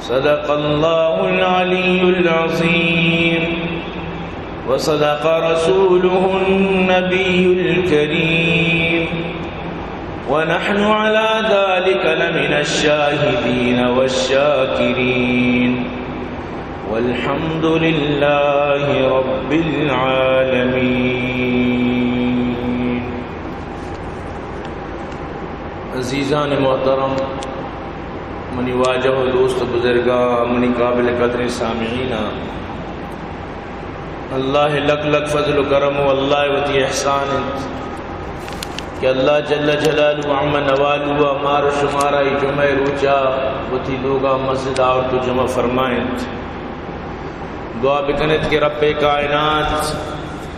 صدق الله العلي العظيم وصدق رسوله النبي الكريم ونحن على ذلك لمن الشاهدين والشاكرين والحمد لله رب العالمين. عزیزان محترم، منی واجہ و دوست و بزرگاں، منی قابل قدریں سامعیناں، اللہ لک لک فضل و کرم و اللہ وتی احسان انت کہ اللہ جل جلالہ عم نوالہ مار و شمارا ای جمعہ روچا وتی لوگا مسجد آورت و جمع فرمائنت۔ دعا بکنت کہ رب کائنات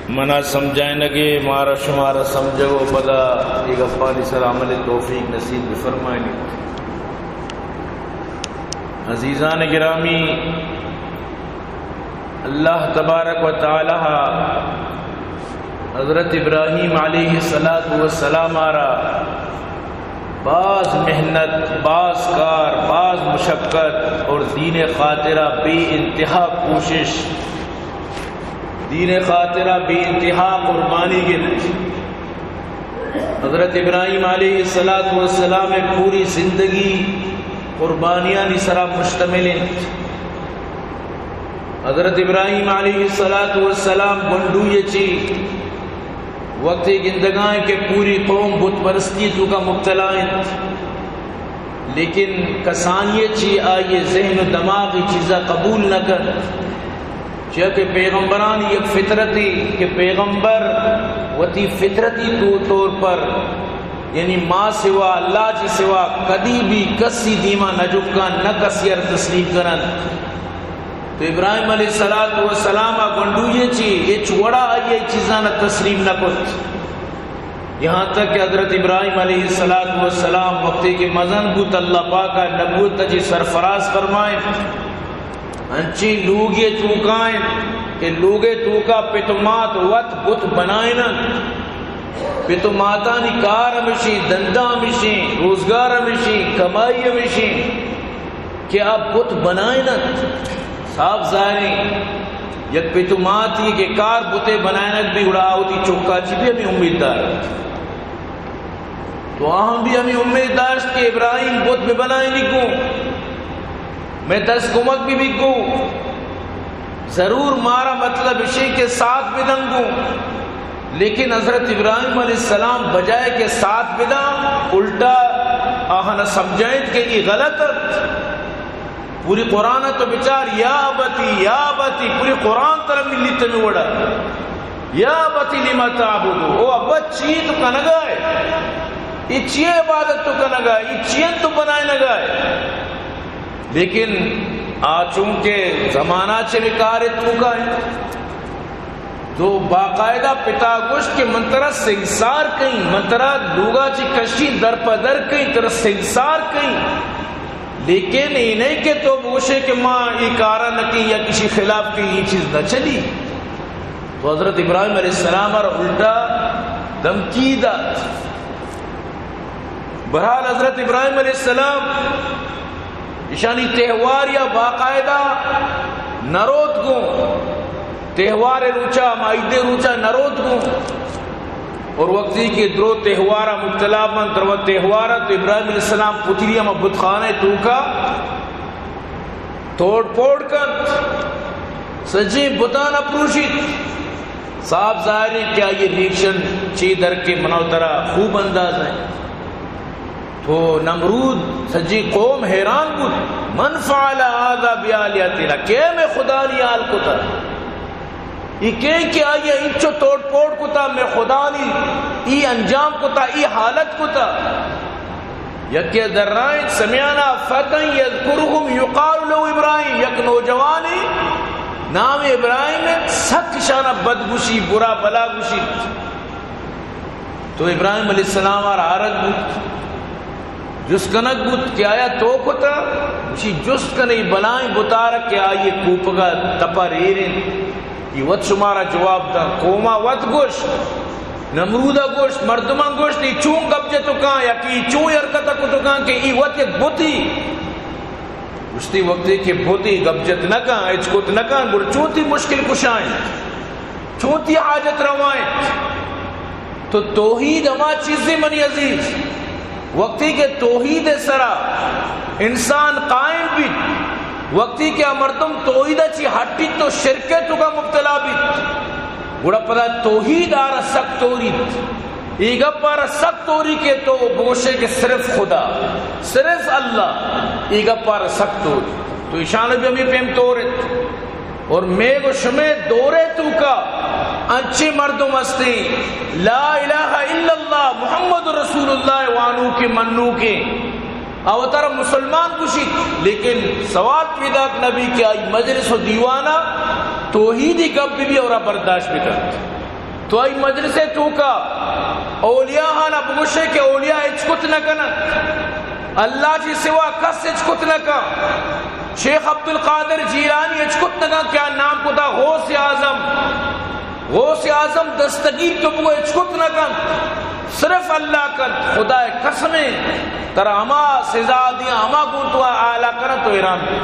منا سمجھائینگے، مارا شمارا سمجھگ و پدا اے گپانی سر عمل توفیق نصیب بفرمائینیت۔ عزیزان گرامی، اللہ تبارک و تعالی حضرت ابراہیم علیہ الصلوۃ والسلام ءَ را باز محنت، باز کار، باز مشقت اور دین خاطرہ بے انتہا کوشش، دین خاطرہ بے انتہا قربانی گپت۔ حضرت ابراہیم علیہ الصلوۃ والسلام ءِ پوری زندگی قربانیانی سرا مشتمل انت۔ حضرت ابراہیم علیہ الصلوۃ والسلام گونڈوی چی وقتے گندگائیں کہ پوری قوم بت پرستی توکا مبتلا انت، لیکن کسانی چی آئی ذہن و دماغ ای چیزا قبول نہ کنت، چیا کہ پیغمبرانی یک فطرتی کہ پیغمبر وتی فطرتی طو-، طور پر، یعنی ما سوا، اللہ چی سوا کدی بھی کسی دیما نہ جھکاں، نہ کسی ار تسلیم کنن۔ تو ابراہیم علیہ الصلوۃ والسلام ءَ گونڈوی چی ہچ وڑا آئی ای چیزاں تسلیم نہ کت۔ یہاں تک کہ حضرت ابراہیم علیہ الصلوۃ والسلام وقتے کہ مزن بوت، اللہ پاک ءَ نبوت چی سرفراز فرمائے، انچیں لوگے توکائیں کہ لوگے توکا پت و مات وت بت بنائینن۔ پت و ماتانی کار ہمیشیں، دندا ہمیشیں، روزگار ہمیشیں، کمائی ہمیشیں کہ آ بت بنائینن۔ صاف ظاہریں، یک پت و ماتی کہ کار بتے بنائینگ بی، گڑا آ وتی چکا چی بھی ہمیں امید دار۔ تو آہاں بھی ہمیں امید داشت کہ ابراہیم بت بہ بنائینی گوں، میں دست کمک بھی بھی گوں، ضرور مارا مطلب اشی کہ ساتھ بدن گوں۔ لیکن حضرت ابراہیم علیہ السلام بجائے کہ ساتھ بداں، الٹا آہاں سمجھائیں کہ یہ غلط ہے۔ پوری قرآن تو بچار، یا ابتی، یا ابتی، پوری قرآن ترا ملی تمی وڑا۔ یا ابتی لم تعبد، او ابا چی تو کنگا ہے؟ ای چی عبادت تو کنگا ہے؟ ای چی تو بنائینگا ہے؟ لیکن آ چونکہ زمانہ چہ بکار توکا ہے، تو باقاعدہ پتا گوشت کہ من ترا سنگسار کئیں، من ترا لوگا چہ کشیں در پہ در کئیں، ترا سنگسار کئیں۔ لیکن اے نئیں کہ تو بگوشے کہ ما اے کارا نہ کئیں یا کسی خلاف کئیں، اے چیز نہ چلی۔ تو حضرت ابراہیم علیہ السلام ءَ را الٹا دھمکی دات۔ بہرحال حضرت ابراہیم علیہ السلام اشانی تہوار یا باقاعدہ نروت گوں، تہوار روچا، ہما عید روچا نروت گوں۔ اور وقتی کہ درو تہوارا مبتلا بنت، درو تہوارا، تو ابراہیم علیہ السلام پتری ہما بت خانہ توکا توڑ پوڑ کنت، سجیں بتان اپروشیت۔ صاف ظاہر ہے کہ آئی ریکشن چی در کے، منا و ترا خوب اندازہ ہے۔ تو نمرود سجیں قوم حیران بوت، من فعل هذا بآلهتنا، کے میں خدا نی حال کتا؟ ای کئے کہ آئی انچو توڑ پوڑ کتا، میں خدا نی ای انجام کتا، ای حالت کتا۔ یکے درائیں سمیعنا فتى يذكرهم يقال له إبراهيم، یک نوجوانے نام ابراہیم ہے، سک شانا بد گوشی، برا بلا گوشی۔ تو ابراہیم علیہ السلام آر آرگ بوت، جست کنگ بوت کہ آیا تو کتا؟ گوشی جست کنے بلائیں بتارک کہ آئی کوپگا تپا ریریں، یہ وت شمارا جواب داں۔ قوما وت گوشت، نمرودا گوشت، مردماں گوشت، ای چون گپ جتو کاں یا کہ ای چون حرکت کتو کاں کہ ای وت یک بتی۔ گوشتی، وقتی کہ بت ئی گپ جت نہ کن، ہچ کت نہ کن، گڑا چون تئی مشکل کشا انت؟ چون تئی حاجت روا انت؟ تو توحید ہما چیزے منی عزیز، وقتی کہ توحید ءِ سرا انسان قائم بیت، وقتی کہ آ مردم توحید ءَ چہ ہٹیت تو شرک ءِ توکا مبتلا بیت، گڑا پدا توحید آرا سک توریت۔ اے گپ آرا سک توری کہ تو بگوشے کہ صرف خدا، صرف اللہ، اے گپ آرا سک توری۔ تو ایشان بھی ہمے پیم تورت۔ اور مئے گو شمئے دور ءِ توکا انچیں مردم ہستیں، لا الہ الا اللہ محمد رسول اللہ ءِ وانوکیں منوکیں، آ وتارا مسلمان گوشیت، لیکن سوال پیداک نہ بی کہ آئی مجلس و دیوانا توحیدی گپ بہ بی اور آ برداشت بکنت۔ تو آئی مجلس ءِ توکا اولیاء آنا بگوشے کہ اولیاء ہچ کت نہ کننت، اللہ چہ سوا کس ہچ کت نہ کن، شیخ عبدالقادر جیلانی ہچ کت نہ کن کہ آ نام کتا غوث اعظم، غوث اعظم دستگیر تو بگو ہچ کت نہ کن، صرف اللہ کن۔ خدا ءِ قسم، ترا ہما سزا دیاں، ہما گون تو اعلیٰ کناں تو حیران بی۔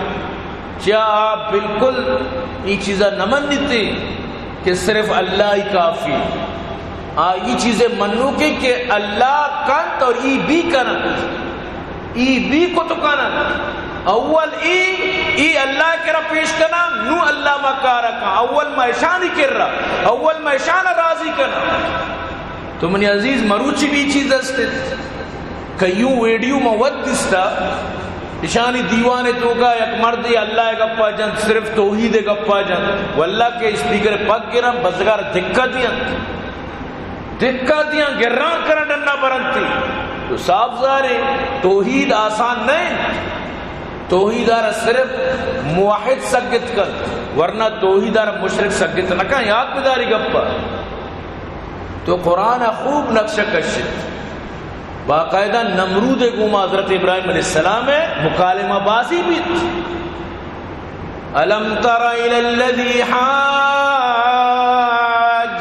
چیا آ بالکل ای چیزا نہ منیت کہ صرف اللہ ہی کافی۔ آ ای چیزے منوکیں کہ اللہ کنت اور ای بھی کنت، ای بھی کت کنت۔ اول ای، ای اللہ کرا پیش کناں، نو اللہ ما کارا کن۔ اول ما اشانی کرا، اول ما اشانا راضی کناں۔ تو منی عزیز، مروچی بھی چیز است۔ کئیوں ویڈیو ما وت دیستا، اشانی دیوان ءِ توکا یک مردے اللہ ءِ گپا جنت، صرف توحید ءِ گپا جنت۔ واللہ کہ اسپیکر ءِ پگ گرن، بزگار دھکا دیاں، دھکا دیاں، گران کرن، ڈنا برنتی۔ تو صاف ظاہر ہے، توحید آسان نہ انت۔ توحید آرا صرف موحد سگت کنت، ورنہ توحید آرا مشرک سگت نہ کن۔ یاد بداری گپا۔ تو قرآن ءَ خوب نقشہ کشت۔ باقاعدہ نمرود ءِ گوما حضرت ابراہیم علیہ السلام ءِ مکالمہ بازی بیت۔ الم تر الی الذی حاج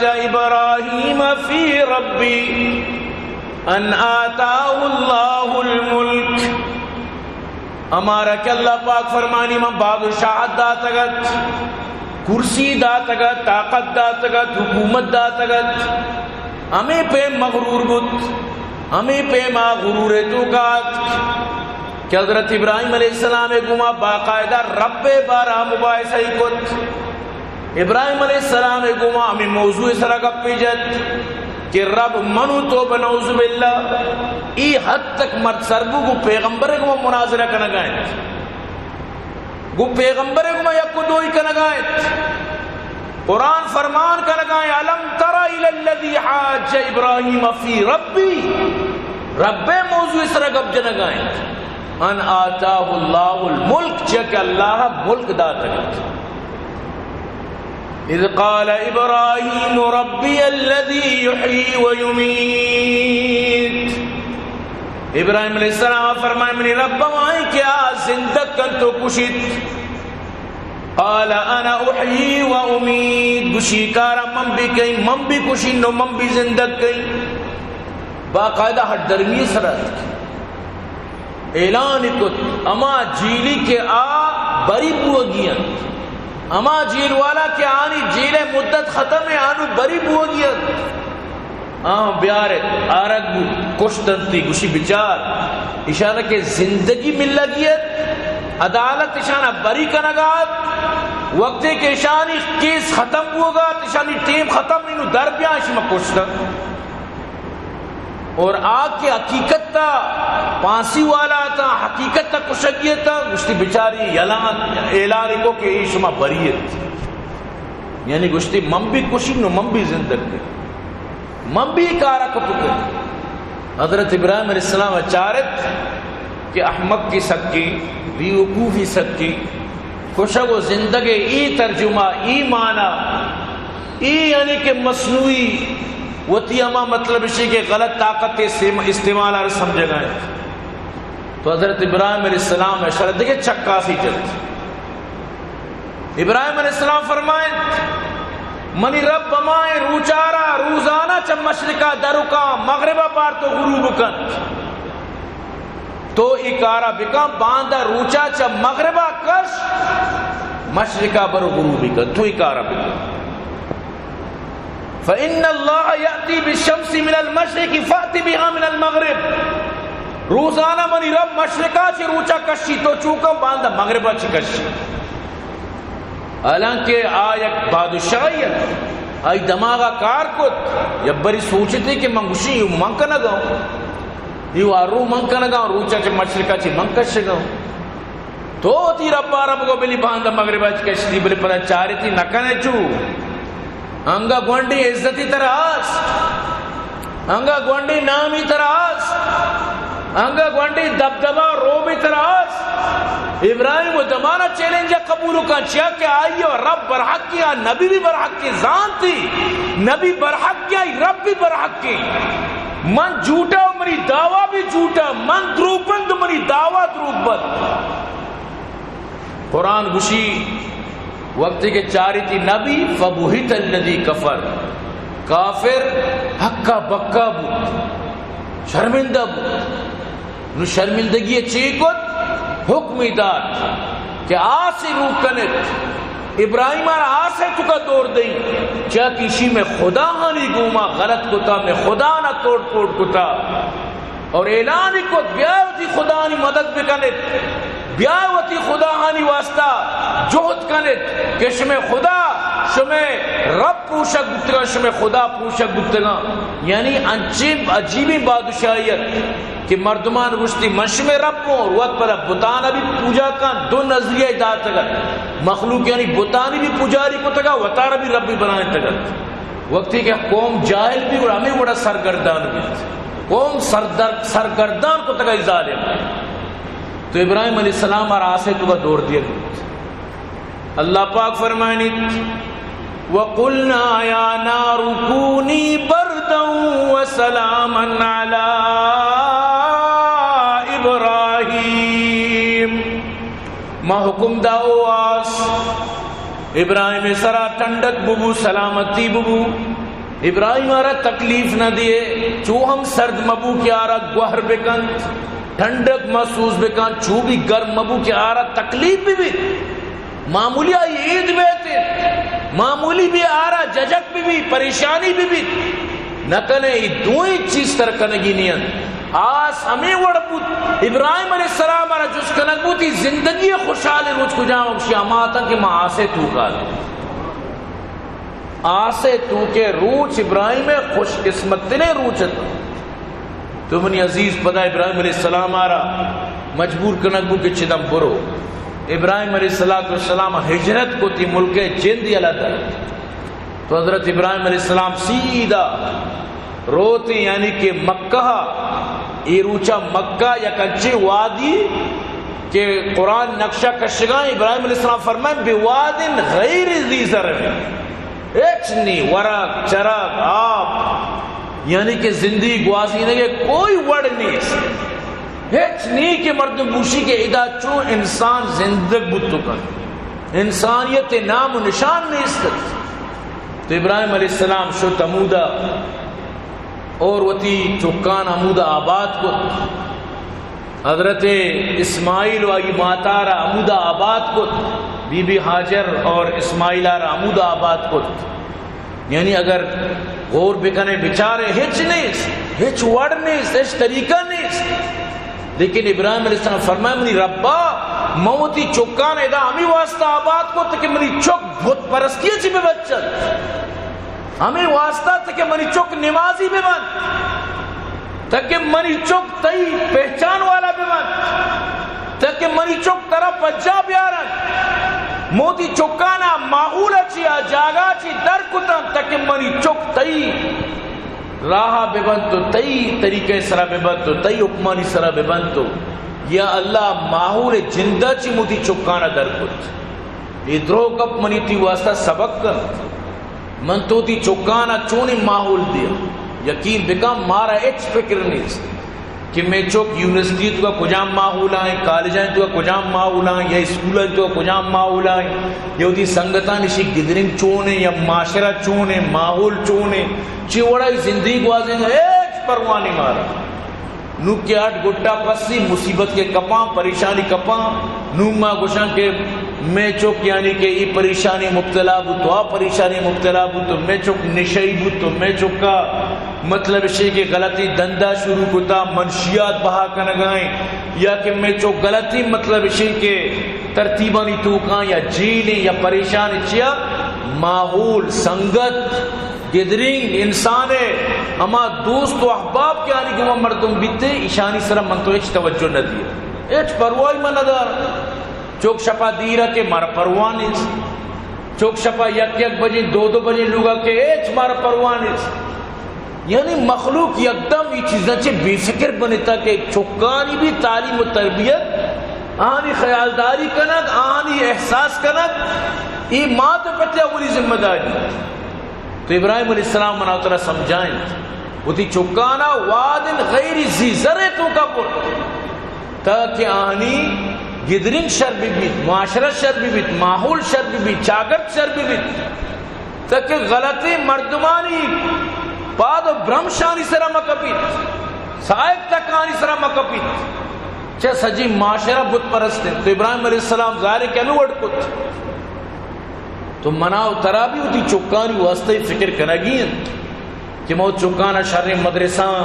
ابراہیم فی ربہ ان آتاہ اللہ الملک۔ ہمارا کہ اللہ پاک فرمانی، من بادشاہت داتگ ات، کرسی داتگ ات، طاقت داتگ ات، حکومت داتگ ات۔ ہمے پیم مغرور بوت، ہمے پیم آ غرور ءِ توکا اتک کہ حضرت ابراہیم علیہ السلام ءِ گوما باقاعدہ رب ءِ بارہ ءَ مباحثہ ئی کت۔ ابراہیم علیہ السلام ءِ گوما ہمے موضوع ءِ سرا گپے جت کہ رب من و تو، بنعوذ باللہ، ای حد تک مرد سر بو، گوں پیغمبر ءِ گوما مناظرہ کنگا انت، گوں پیغمبر ءِ گوما یک و دوئی کنگا انت۔ قرآن فرمان کنگا انت، الم تر الی الذی حاج ابراہیم فی ربہ، رب ءِ موضوع ءِ سرا گپ جنگا انت۔ ان آتاہ اللہ الملک، چیا کہ اللہ ءَ ملک داتگ ات۔ اذ قال ابراہیم ربی الذی یحیی و یمیت۔ ابراہیم علیہ السلام فرمائے، منی رب ہمائیں کہ آ زندگ کنت و کشیت۔ قال انا احیی و امیت، گوشی کارا من بھی کئیں، من بھی کشین و من بھی زندگ کئیں۔ باقاعدہ ہٹ درمی سرا اعلان کت، ہما جیلی کہ آ بری بوگی انت، ہما جیل والا کہ آنی جیل مدت ختم ہے، آنو بری بوگی انت۔ آہاں بیارت، آرگ بوت، کشت انتی، گوشی بچار، ایشانا کہ زندگی ملگی ات، عدالت ایشانا بری کنگا ات، وقتے کہ ایشانی کیس ختم بوگا ات، ایشانی ٹیم ختم، انو در بیاں، ایشی ما کشتن۔ اور آ کہ حقیقت تا پھانسی والا تا، حقیقت تا کشگی تا، گوشتی بچاری یلان، اعلان کو کہ ای شما بری ات۔ یعنی گوشتی من بھی کشی نو من بھی زندگ کئیں۔ من بھی اے کارا کت کن۔ حضرت ابراہیم علیہ السلام ءَ چارت کہ احمقی سکیں، بے وقوفی سکیں، کشگ و زندگ ءِ اے ترجمہ، اے معنی، اے یعنی کہ مصنوعی وتی ہما مطلب اشی کہ غلط طاقت استعم-، استعمال آر سمجھگا انت۔ تو حضرت ابراہیم علیہ السلام ءَ شر دگہ چکاسی جت۔ ابراہیم علیہ السلام فرمائنت، منی رب ہمائیں روچارا روزانہ چہ مشرقا درکاں، مغربا پار تو غروب کنت۔ تو اے کارا بکن، باندا روچا چہ مغربا کش، مشرقا برو غروبی کن، تو اے کارا بکن۔ فإن الله يأتي بالشمس من المشرق فأت بها من المغرب۔ روزانہ منی رب مشرقا چہ روچا کشی، تو چو کن، باندا مغربا چہ کشی۔ حالانکہ آ یک بادشاہی ات، آئی دماغا کار کت، یک بری سوچتی کہ من گوشی، ایو من کنگا اوں، ایو ہر رو من کنگا اوں، روچا چہ مشرقا چہ من کشگا اوں۔ تو وتی ربا را بگو بلی باندا مغربا چہ کشتی، بلے پدا چارتی نہ کنے چو۔ انگا گونڈی عزتی ترا است، انگا گونڈی نامی ترا است، انگا گونڈی دبدبہ روبی ترا است۔ ابراہیم و دمانا چیلنج قبول کن، چیا کہ آئی رب برحقی، آ نبی بھی برحقی، زانتی نبی برحقی، آئی رب بھی برحقی۔ من جھوٹا و منی دعویٰ بھی جھوٹا، من دروگ بند و منی دعویٰ دروگ بند۔ قرآن گوشی، وقتی کہ چاریتی نبی، فبہت الذی کفر، کافر ہکا بکا بوت، شرمندہ بوت۔ نو شرمندگی چی کت؟ حکمی دات کہ آسے روک کنت، ابراہیم ءَ را آسے توکا دور دئی، چیا کہ ایشی مئے خداہانی گوما غلط کتا، مئے خدا نا توڑ پھوڑ کتا۔ اور اعلان ہی کت، بیا وتی خداہانی مدد بکنت، بیا وتی خداہانی واسطہ جہد کنت کہ شمئے خدا، شمئے رب پوشگ بوتگاں، شمئے خدا پوشگ بوتگاں۔ یعنی انچیں عجیبیں بادشاہی ات کہ مردمان گوشتی، من شمئے رب اوں، اور وت پدا بتانا بھی پوجا کن، دو نظریہ داتگ ات۔ مخلوق یعنی بتانی بھی پجاری کتگا، وتارا بھی ربی بنائینتگ ات۔ وقتی کہ قوم جاہل بی، گڑا ہمے وڑا سرگردان بیت۔ قوم سردر-، سرگردان کتگ ای ظالم۔ تو ابراہیم علیہ السلام ءَ را آسے توکا دور دیگ بوت۔ اللہ پاک فرمائنیت، وقلنا یا نار کونی بردا وسلاما علی ابراہیم۔ ما حکم دا او آس، ابراہیم سرا ٹھنڈک ببو، سلامتی ببو، ابراہیم آرا تکلیف نہ دیے، چو ہم سرد مبو کہ آرا گوہر بکنت، ٹھنڈک محسوس بکنت، چو بھی گرم مبو کہ آرا تکلیف ببیت، معمولی آئی اید بیت، معمولی بھی آرا ججک ببیت، پریشانی ببیت۔ نہ کنے اے دوئیں چیز تر کنگی نی انت۔ آس ہمے وڑ بوت، ابراہیم علیہ السلام ءَ را جست کنگ بوت، اے زندگی ءِ خوشحالیں روچ کجام؟ گوشی، ہما اتاں کہ ما آسے توکا اتوں۔ آسے توکے روچ ابراہیم ءِ خوش قسمت تریں روچ ات۔ تو منی عزیز، پدا ابراہیم علیہ السلام ءَ را مجبور کنگ بوت کہ چدم برو۔ ابراہیم علیہ الصلوۃ والسلام ہجرت کت، اے ملک ءِ جند یلہ دات۔ تو حضرت ابراہیم علیہ السلام سیدھا روت، یعنی کہ مکہ، اے روچا مکہ یک انچیں وادی کہ قرآن نقشہ کشگاں، ابراہیم علیہ السلام فرمائے، بواد غیر ذی زرع، ہچ نی، ورگ، چرگ، آپ، یعنی کہ زندگی گوازینگ ءِ کوئی وڑ نیست۔ ہچ نی کہ مردم گوشی کہ ادا چو انسان زندگ بوت کنت، انسانیت ءِ نام و نشان نیست۔ تو ابراہیم علیہ السلام شت ہمودا اور وتی چکان ہمودا آباد کت۔ حضرت اسماعیل و آئی ماتا را ہمودا آباد کت، بی بی ہاجر اور اسماعیل را ہمودا آباد کت۔ یعنی اگر غور بکنے، بچارے، ہچ نیست، ہچ وڑ نیست، ہچ طریقہ نیست۔ لیکن ابراہیم علیہ السلام فرمائے، منی ربا، من وتی چکان ادا ہمے واسطہ آباد کت کہ منی چک بت پرستی چی بہ بچت، ہمے واسطہ تاکہ منی چک نمازی بہ بنت، تاکہ منی چک تئی پہچان والا بہ بنت، تاکہ منی چک ترا پجا بیارنت۔ من وتی چکانا ماحول چی، آ جاگہ چی در کتن، تاکہ منی چک تئی راہ بہ بنت و تئی طریقہ سرا بہ بنت و تئی حکمانی سرا بہ بنت و یا اللہ، ماحول جندا چی من وتی چکانا در کت۔ اے درو گپ منی تئی واسطہ سبق انت۔ من تو وتی چکانا چونیں ماحول دیاں؟ یقین بکن، مارا ہچ فکر نیست کہ مئے چک یونیورسٹی توکا کجام ماحول آئیں، کالجاں توکا کجام ماحول آئیں، یا اسکولاں توکا کجام ماحول آئیں، یا وتی سنگتانی شی گدرنگ چونیں، یا معاشرہ چونیں، ماحول چونیں، چی وڑا زندگی گوازینگا، ہچ پرواہ نی مارا۔ نوں کہ اڈ گٹا پسی مصیبت کہ کپاں، پریشانی کپاں، نوں ما گوشاں کہ مئے چک یعنی کہ اے پریشانی مبتلا بوت، آ پریشانی مبتلا بوت، مئے چک نشئی بوت، مئے چکا مطلب اشی کہ غلطی دندا شروع کتا، منشیات بہا کنگائیں، یا کہ مئے چک غلطی مطلب اشی کہ ترتیبانی توکاں یا جیلیں یا پریشان چیا ماحول، سنگت، گدرینگ، انسان ء ہما دوست و احباب کہ آنی گوما مردم بیتے، ایشانی سرا من تو ہچ توجہ نہ دیے، ہچ پرواہی من نہ دار۔ چوک شپا دیر ء کہ مارا پرواہ نیست، چوک شپا یک یک بجے، دو دو بجے لوگا کہ ہچ مارا پرواہ نیست۔ یعنی مخلوق یکدم اے چیزاں چہ بے فکر بنتا کہ چکانی بھی تعلیم و تربیت، آنی خیالداری کنگ، آنی احساس کنگ، اے مات و پتیا اولی ذمہ داری۔ تو ابراہیم علیہ السلام منا ترا سمجھائیں، وتی چکانا واد غیر ذی زر توکا پر، تاکہ آنی گدرین شر بہ بیت، معاشرہ شر بہ بیت، ماحول شر بہ بیت، چاگرد شر بہ بیت، تاکہ غلطیں مردمانی پاد و برمشانی سرا مکپیت، سائق تکانی سرا مکپیت۔ چہ سجی معاشرہ بت پرست انت۔ تو ابراہیم علیہ السلام ظاہر ہے کہ ہمیں وڑ کت۔ تو منا و ترا بھی وتی چکانی واسطہ فکر کنگی انت کہ ما چکانا شریں مدرسہ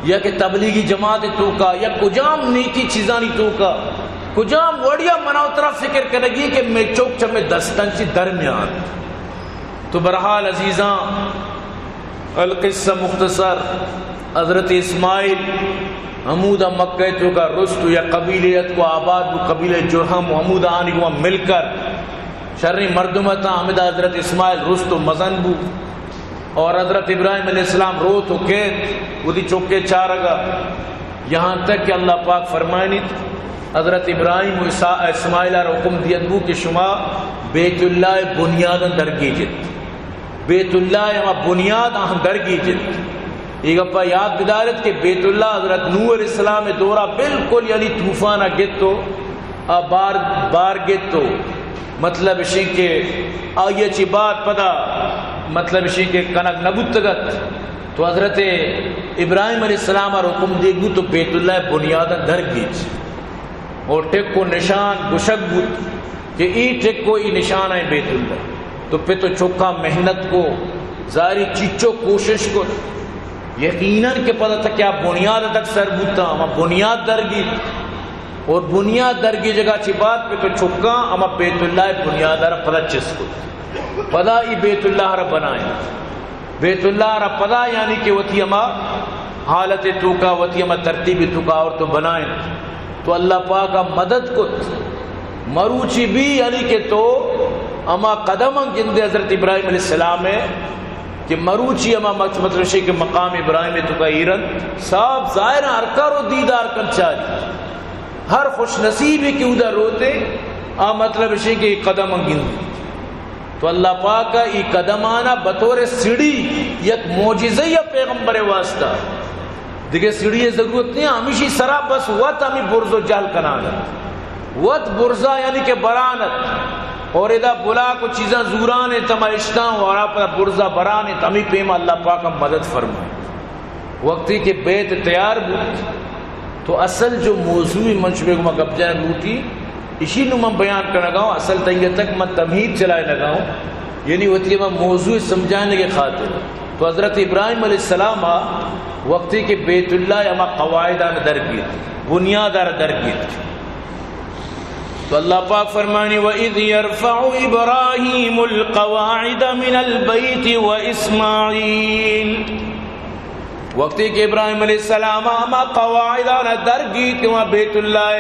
یا کہ تبلیغی جماعت توکا یا کجام نیکی چیزانی توکا، کجام وڑیا منا و ترا فکر کنگی کہ مئے چک چہ مئے دستاں چی درمیان۔ تو بہرحال عزیزاں، القصہ مختصر، حضرت اسماعیل ہمودا مکہ توکا رست و یک قبیلے اتکو آباد بو، قبیلہ جرہم، و ہمودا آنی گوما مل کر شریں مردم اتاں، ہمدا حضرت اسماعیل رست و مزن بو۔ اور حضرت ابراہیم علیہ السلام روت و کیت وتی چکے چارگا۔ یہاں تک کہ اللہ پاک فرمائنیت، حضرت ابراہیم و اسا-، اسماعیل ء حکم دیت بو کہ شما بیت اللہ ء بنیاداں درگیجت، بیت اللہ ء ہما بنیاد آہاں درگیجت۔ اے گپا یاد بدارت کہ بیت اللہ حضرت نوح علیہ السلام ء دورا بالکل یعنی طوفان ء گت و آ بار، بار گت و مطلب اشی کہ آئی ء چی بعد پدا مطلب اشی کہ کنگ نہ بوتگ ات۔ تو حضرت ابراہیم علیہ السلام ء حکم دیگ بوت تو بیت اللہ ء بنیاداں درگیج۔ اور ٹک و نشان گشگ بوت کہ ای ٹک و ای نشان ء بیت اللہ۔ تو پت و چکاں محنت کو، ظاہری چیچو کوشش کت۔ یقیناً کہ پدا تک کیا بنیاد تک سر بوتا، ہما بنیاد درگیت۔ اور بنیاد درگیجگا چی بعد پت و چکاں ہما بیت اللہ ء بنیاد ء را پدا چست کت۔ پدا ای بیت اللہ را بنائیں۔ بیت اللہ را پدا یعنی کہ وتی ہما حالت توکا، وتی ہما ترتیب توکا اور تو بنائیں۔ تو اللہ پاک ء مدد کت۔ مروچی بھی یعنی کہ تو ہما قدم گندے حضرت ابراہیم علیہ السلام ہے کہ مروچی ہما مچ-، مطلب شے کہ مقام ابراہیم توکا ایرن صاحب ظاہر ہر کار و دیدار کن چاری۔ ہر خوش نصیبی کہ اودا روتے، آ مطلب شے کہ قدم گندے۔ تو اللہ پاک ء ای قدمانا بطور سیڑھی یک معجزہ یا پیغمبر واسطہ۔ دگہ سیڑھی ضرورت نہیں، ہمیشی سرا بس وت ہمی برز و جہل کنان ات۔ وت برزا یعنی کہ بران ات۔ اور ادا بلاک و چیزاں زوران ات، ہما اشتاں و ہرا پدا برزا بران ات، ہمی پیما اللہ پاک ہم مدد فرمائے۔ وقتی کہ بیت تیار بوت، تو اصل جو موضوع من شمے گوما گپ جنگ لوٹی، اشی نو من بیان کنگا ہوں، اصل تنگہ تک من تمہید چلائے لگا ہوں، یعنی وتی ہما موضوع سمجھانے کے خاطر۔ تو حضرت ابراہیم علیہ السلام آ وقتی کہ بیت اللہ ہما قواعدان درگیت، بنیادار درگیت، تو اللہ پاک فرمانی، وَإِذْ يَرْفَعُ إِبْرَاهِيمُ الْقَوَاعِدَ مِنَ الْبَيْتِ وَإِسْمَاعِيلُ۔ وقتی کہ ابراہیم علیہ السلام ہما قواعدان درگیت کہ وہاں بیت اللہ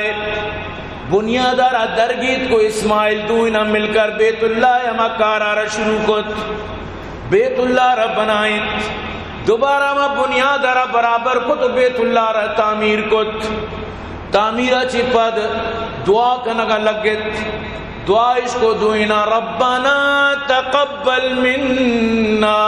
بنیادار درگیت کو اسماعیل دوئینا مل کر بیت اللہ ہما کارا را شروع کت، بیت اللہ را بنائیں، دوبارہ ہما بنیادار برابر کت و بیت اللہ را تعمیر کت۔ تعمیرا چی پد دعا کنگا لگت۔ دعا اش کو دوئینا، ربنا تقبل منا،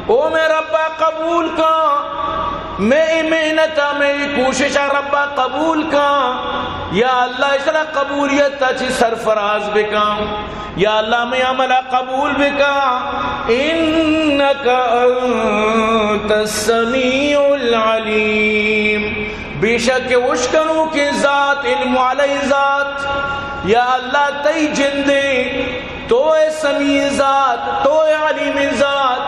او مئے ربا قبول کن، مئے اے محنتا، مئے اے کوششا ربا قبول کن۔ یا اللہ، اشرا قبولیت تا چی سرفراز بکن۔ یا اللہ، ہمے عمل قبول بکن۔ انک انت السمیع العلیم۔ بے شک کہ اشکنوکیں ذات، علم والے ذات۔ یا اللہ، تئی جندے، تو اے سمیع ذات، تو اے علیم ذات۔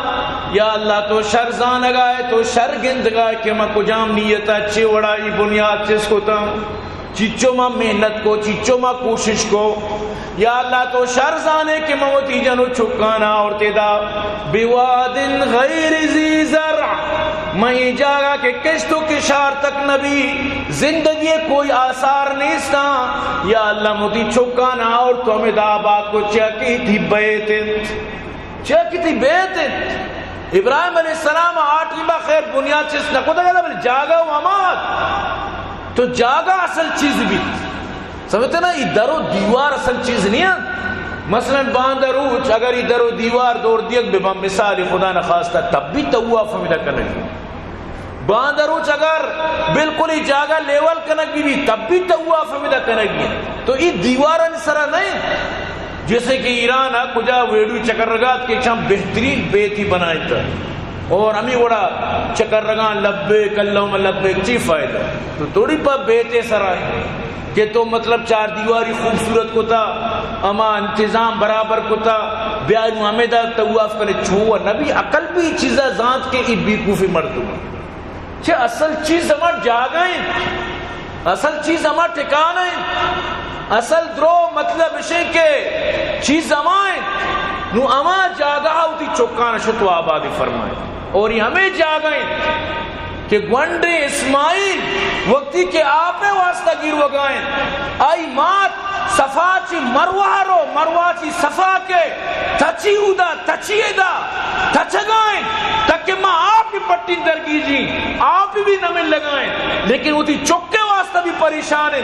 یا اللہ، تو شر زانگائے، تو شر گندگائے کہ ما کجام نیت ء چے وڑائی بنیاد چست کتاں۔ چیچو ما محنت کو، چیچو ما کوشش کو۔ یا اللہ، تو شر زانے کہ ما وتی جن و چکانا اور تیدا بواد غیر ذی زرع، ما اے جاگہ کہ کشت و کشار تک نبی، زندگی کوئی آثار نیستاں۔ یا اللہ، ما وتی چکانا اور تو ہمیں دا آباد کو چیا کہ تھی بیت انت۔ چیا کہ تئی بیت انت۔ ابراہیم علیہ السلام آ ٹیما خیر بنیاد چست نہ کتگ ات، بلے جاگہ و ہما ات۔ تو جاگہ اصل چیز بیت۔ سمجھتے نا، ای در و دیوار اصل چیز نہیں انت۔ مثلاً باندا روچ اگر ای در و دیوار دور دیگ بہ بان، مثال خدا نخواستہ، تب بھی طواف ہمیدا کنگی۔ باندا روچ اگر بالکل ای جاگہ لیول کنگ بہ بی، تب بھی طواف ہمیدا کنگی۔ تو ای دیوارانی سرا نہیں۔ جیسے کہ ایران ء کجا ویڈیو چکرگات کہ چم بہترین بیتی بنائیتا اور ہمیں وڑا چکرگاں لبیک اللہم لبیک، چی فائدہ؟ تو توڑی پا بیتے سرا ہے کہ تو مطلب چار دیواری خوبصورت کتا، اما انتظام برابر کتا، بیا نو ہمیں دا طواف کنے۔ چھو نبی عقل بھی چیزا زانت کہ ای بیوقوفی مردم۔ چہ اصل چیز ہما جاگہ انت، اصل چیز ہما ٹھکانہ انت، اصل درو مطلب اشیں کہ چیز ہما انت، نو ہما جاگہ ء وتی چکان شت و آبادی فرمائے۔ اور یہ ہمیں جاگہ انت کہ گونڈیں اسماعیل وقتی کہ آپ ء واسطہ گیروگا انت، آئی مات صفا چی مروہ رو، مروہ چی صفا کے، تچی اودا، تچی ادا، تچگائیں، تاکہ ما آپ پٹی درگیجی، آپ بھی نہ مل لگائیں، لیکن وتی چکے واسطہ بھی پریشان ہیں۔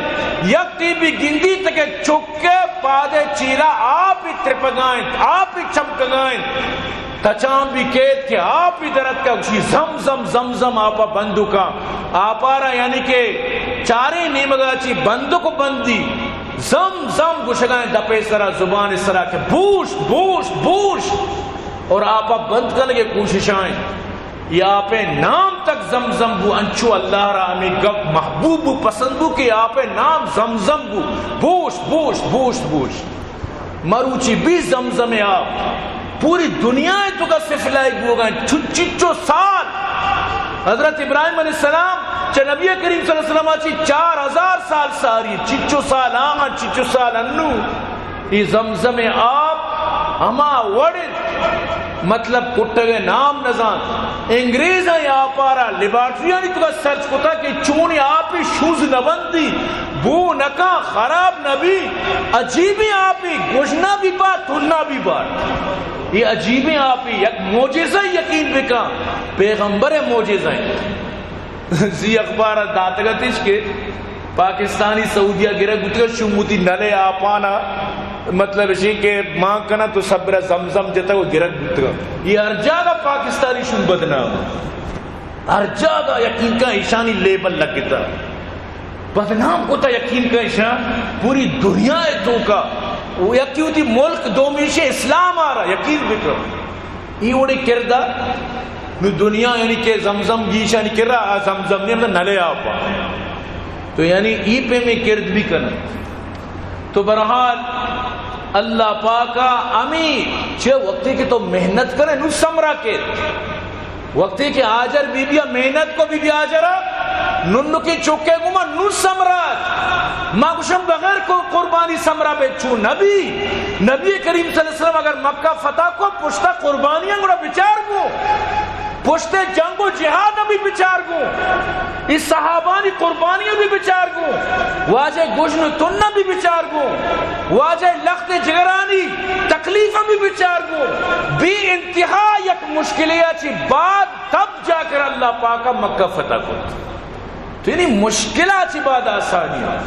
یک ٹیم بھی گندی تک چکے پادے چیرا آپ ترپگائیں، آپ چمکگائیں۔ تچان بھی کیت کہ آپ بھی درت کا گوشی، زم زم زم زم، آپا بندوکا، آپارا یعنی کہ چاریں نیمگا چی بندوک بندی، زم زم گوشگائیں دپے سرا، زبان سرا کہ بوش بوش بوش، اور آپا بند کنگے کوششائیں۔ یا آپے نام تک زم زم بو، انچو اللہ را ہمیں گپ محبوب بو، پسند بو کہ آپے نام زم زم بو، بوش بوش بوش بوش۔ مروچی بی زمزم آپ پوری دنیا ء توکا سفلائگ بوگا انت۔ چو-، چچو سال حضرت ابراہیم علیہ السلام چہ نبی کریم صلی اللہ علیہ وسلم ء چی چار ہزار سال ساری، چچو سال آہاں، چچو سال انو۔ ای زمزم آپ ہما وڑ انت، مطلب کٹگ ء نام نزانت۔ انگریزاں آپارا لیبارٹریانی توکا سرچ کتا کہ چونی آپی شوز نہ بندی، بو نکاں، خراب نہ بی، عجیبیں آپی، گژنا بی بارت، تنا بی بارت۔ یہ عجیبیں آپی، یک معجزہ یقین بکاں، پیغمبر معجزہ ہیں۔ زی اخبار داتگتش کہ پاکستانی سعودیہ گرگ بوتگا، شموتی نلے آپانا، مطلب اشی کہ مان کنا تو صبر زمزم جتا و گرگ بوتگا۔ یہ ہر جاگہ پاکستانی شم بدنام۔ ہر جاگہ یقین کا ایشانی لیبل لگتا۔ بدنام کتا یقین کا ایشان پوری دنیا ء توکا۔ و یکی وتی ملک دومیشی اسلام آ رہا یقین بکن۔ ای وڑی کردہ نو دنیا یعنی کہ زمزم گیشانی کرا آ زمزم نے ہم نلے آپا۔ تو یعنی ای پہ میں کرد بھی کن۔ تو بہرحال اللہ پاکا امی چہ وقتی کہ تو محنت کرے نو سمرا کے۔ وقتی کہ ہاجر بی بی محنت کو، بی بی ہاجرہ ننکی چکے گما نو سمرات۔ ما گوشم بغیر کو قربانی سمرا بے چو نبی، نبی کریم صلی اللہ علیہ وسلم اگر مکہ فتح کو پشتا قربانیاں گڑا بچار گو، پشتے جنگ و جہاد بھی بچار گو، اس صحابانی قربانیاں بھی بچار گو، واجہ گژن و تنہ بھی بچار گو، واجہ لخت جگرانی تکلیف بھی بچار گو۔ بے انتہا یک مشکلے چی بعد تب جا کر اللہ پاک مکہ فتح کو۔ تو یعنی مشکلات بعد آسانی ہے۔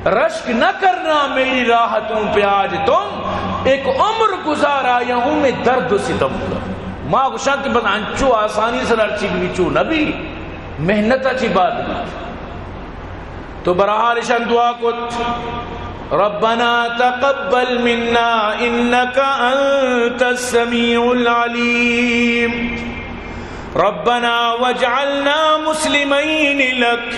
رشک نہ کرنا میری راحتوں پہ آج تم، ایک عمر گزار آیا ہوں میں درد و ستم کا۔ ما گوشاں کہ بس انچو آسانی سے ہر چیز بھی چو نبی، محنت چی بعد بھی۔ تو بہرحال اشان دعا کت، ربنا تقبل منا انك انت السميع العليم، ربنا واجعلنا مسلمين لك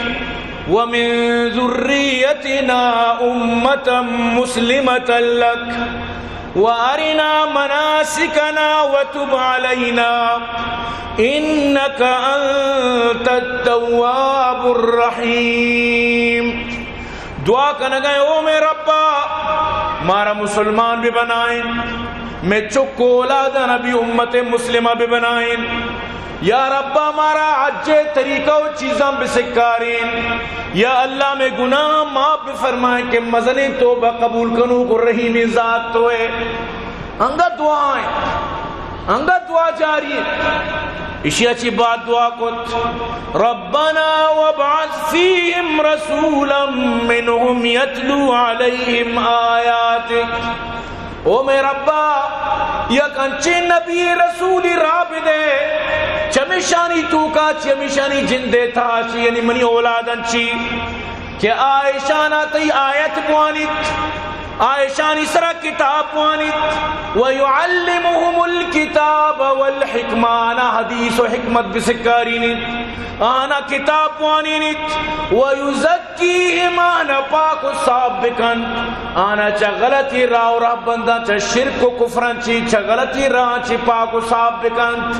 ومن ذريتنا أمة مسلمة لك وأرنا مناسكنا وتب علينا إنك أنت التواب الرحيم۔ دعا کنگا، او مئے ربا، مارا مسلمان بہ بنائیں، مئے چک و اولادانا بھی امت مسلمہ بہ بنائیں۔ یا ربا، مارا حج طریقہ و چیزاں بسکارین۔ یا اللہ، مئے گناہ معاف بفرمائیں کہ مزنیں توبہ قبول کنوک و رحیمیں ذات تو ئے۔ انگت دعا ایں، انگت دعا جاری ایں۔ اشیا چی بعد دعا کت، ربنا وابعث فيهم رسولا منهم يتلو عليهم آياتك۔ او مئے ربا، یک انچیں نبی رسولی راہ بدے، چمیشانی توکا چی، ہمیشانی جندے تہا چی، یعنی منی اولاداں چی، کہ آ اشانا تئی آیت بوانیت، آ اشانی سرا کتاب بوانیت، ويعلمهم الكتاب والحكمة، آنا حدیث و حکمت بسکارینیت، آنا کتاب بوانینیت، ويزكيهم، آنا پاک و صاف بکنت، آنا چہ غلطی راہ و رہبنداں، چہ شرک و کفراں چی، چہ غلطی راہ چی پاک و صاف بکنت۔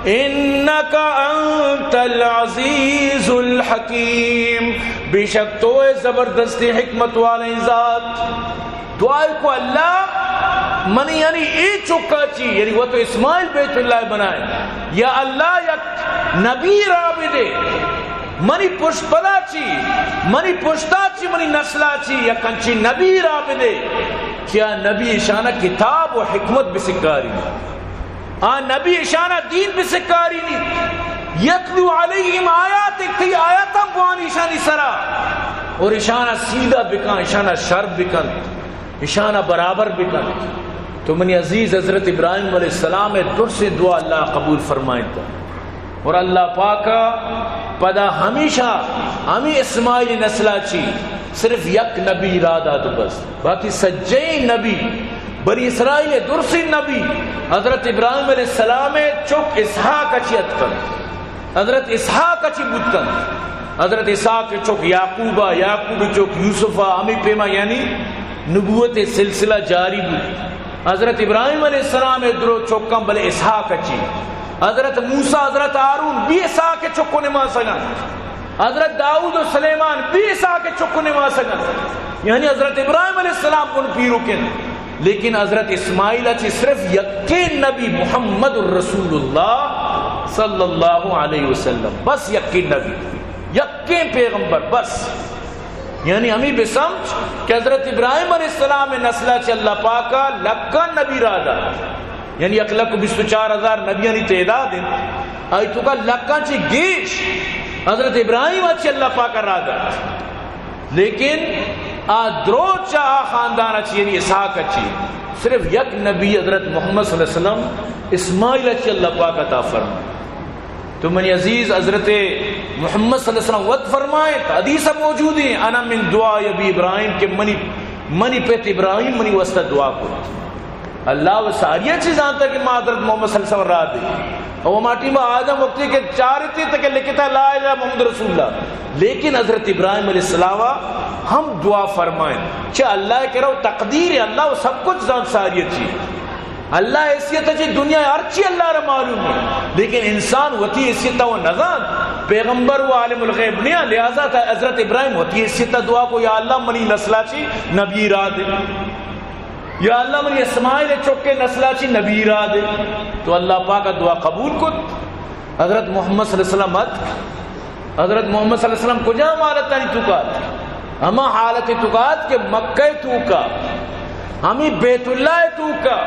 إنك أنت العزيز الحكيم، بے شک تو ئے زبردستیں حکمت والیں ذات۔ دعائے کو، اللہ، منی یعنی اے چکا چی، یعنی وت و اسماعیل بیت اللہ بنائے، یا اللہ، یک نبی راہ بدے، منی پشت پدا چی، منی پشتا چی، منی نسلا چی یک انچیں نبی راہ بدے کہ آ نبی اشانا کتاب و حکمت بسکاری، آ نبی اشانا دین بسکارینیت، يتلو عليهم آياتك، تئی آیاتاں بوانی اشانی سرا، اور اشانا سیدھا بکن، اشانا شر بکن، اشانا برابر بکن۔ تو منی عزیز، حضرت ابراہیم علیہ السلام ءِ درسیں دعا اللہ قبول فرمائینت۔ اور اللہ پاک ءَ پدا ہمیشہ ہمے اسماعیل نسل ءَ چی صرف یک نبی را دات بس، باقی سجہیں نبی، بنی اسرائیل ءِ درسیں نبی حضرت ابراہیم علیہ السلام ءِ چک اسحاق ءَ چی اتک انت۔ حضرت اسحاق ءَ چی بوت کنت؟ حضرت اسحاق ءِ چک یعقوب ءَ، یعقوب ءِ چک یوسف ءَ، ہمے پیما یعنی نبوت ءِ سلسلہ جاری بوت۔ حضرت ابراہیم علیہ السلام ءِ درو چکاں بلے اسحاق ءَ چی۔ حضرت موسیٰ، حضرت ہارون بھی اسحاق ءِ چک ءُ نماسگ انت۔ حضرت داؤد ءُ سلیمان بھی اسحاق ءِ چک ءُ نماسگ انت۔ یعنی حضرت ابراہیم علیہ السلام بن پیرک انت۔ لیکن حضرت اسماعیل ءَ چی صرف یکیں نبی محمد رسول اللہ صلی اللہ علیہ وسلم، بس یکیں نبی، یکیں پیغمبر بس۔ یعنی ہمے بسمجھ کہ حضرت ابراہیم علیہ السلام ءِ نسل ءَ چی اللہ پاک ءَ لکاں نبی را دات۔ یعنی یک لکھ بیست ءُ چار ہزار نبیانی تعداد انت، آئی توکا لکاں چی گیش حضرت ابراہیم ءَ چی اللہ پاک ءَ را دات۔ لیکن آ درو چہ آ خاندان ءَ چی، یعنی اسحاق ءَ چی، صرف یک نبی حضرت محمد صلی اللہ علیہ وسلم اسماعیل ءَ چی اللہ پاک عطا فرمائے۔ تو منی عزیز، حضرت محمد صلی اللہ علیہ وسلم وت فرمائے، حدیث موجود ہیں، انا من دعاء ابی ابراہیم، کہ منی، منی پت ابراہیم منی واسطہ دعا کو۔ اللہ ءَ ساری چیز زانتا کہ ما حضرت محمد صلی اللہ علیہ وسلم را دے۔ او ہما ٹیم آدم وقتی کہ چارتے تک لکھتا لا الہ محمد رسول اللہ۔ لیکن حضرت ابراہیم علیہ السلام ہم دعا فرمائیں۔ چہ اللہ ءِ کرا تقدیر ہے، اللہ ءَ سب کچھ زانت ساری چیز۔ اللہ ءِ حیثیت چی دنیا ءَ ہر چی اللہ را معلوم ہے۔ لیکن انسان وتی حیثیت ءَ نہ زانت۔ پیغمبر و عالم الغیب نیا، لہذا حضرت ابراہیم وتی حیثیت ءَ دعا کو، یا اللہ منی نسل ءَ چی نبی را دے۔ یا اللہ منی اسماعیل ءِ چک ءِ نسل ءَ چی نبی را دے۔ تو اللہ پاک ءَ دعا قبول کت۔ حضرت محمد صلی اللہ علیہ وسلم ات۔ حضرت محمد صلی اللہ علیہ وسلم کجام حالتانی توکا ات؟ ہما حالت توکا ات کہ مکہ توکا، ہمے بیت اللہ توکا،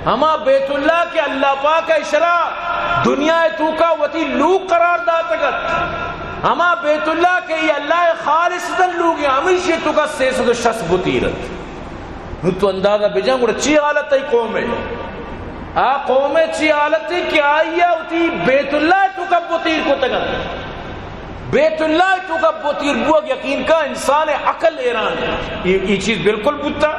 ہما بیت اللہ کہ اللہ پاک ءَ اشرا دنیا توکا وتی لوگ قرار داتگ ات۔ ہما بیت اللہ کہ اے اللہ ءِ خالصتاً لوگ، ہمیشی توکا سے سد و شصت بت ایر ات۔ نوں تو اندازہ بجن، گڑا چی حالت ءَ قوم ءِ؟ آ قوم ءِ چی حالت ءَ کہ آئی ءَ وتی بیت اللہ ءِ توکا بت ایر کتگ انت۔ بیت اللہ ءِ توکا بت ایر بوگ، یقین کا انسان ءِ عقل حیران۔ اے، اے چیز بالکل بوتا۔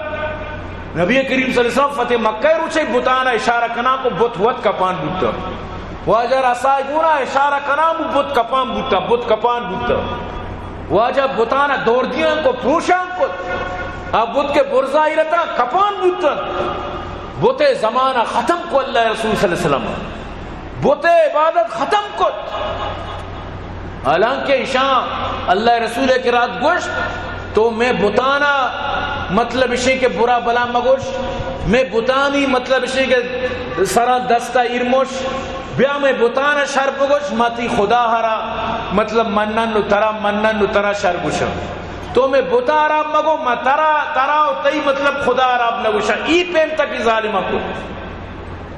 نبی کریم صلی اللہ علیہ وسلم فتح مکہ ءِ روچے بتانا اشارہ کناں کو بت وت کپان بوتا۔ واجہ رسائے گونا اشارہ کناں بو بت کپان بوتا، بت کپان بوتا۔ واجہ بتانا دور دیاں کو پروشان کو۔ آ بت کے برزا ایرتا کپان بوتا۔ بت زمانہ ختم کو اللہ رسول صلی اللہ علیہ وسلم۔ بت عبادت ختم کت۔ حالانکہ ایشاں اللہ رسول ءَ کہ رات گوشت، تو مئے بتانا مطلب اشیں کہ برا بلا مگوش، مئے بتانی مطلب اشیں کہ سراں دستا ایر مش، بیا مئے بتانا شر بگوش، ما تئی خدا ہرا مطلب منن و ترا منن و ترا شر گوشن۔ تو مئے بتا ہرا مگو، ما ترا، ترا و تئی مطلب خدا ہرا نہ گوشن۔ ای پیم تک ای ظالمہ کو۔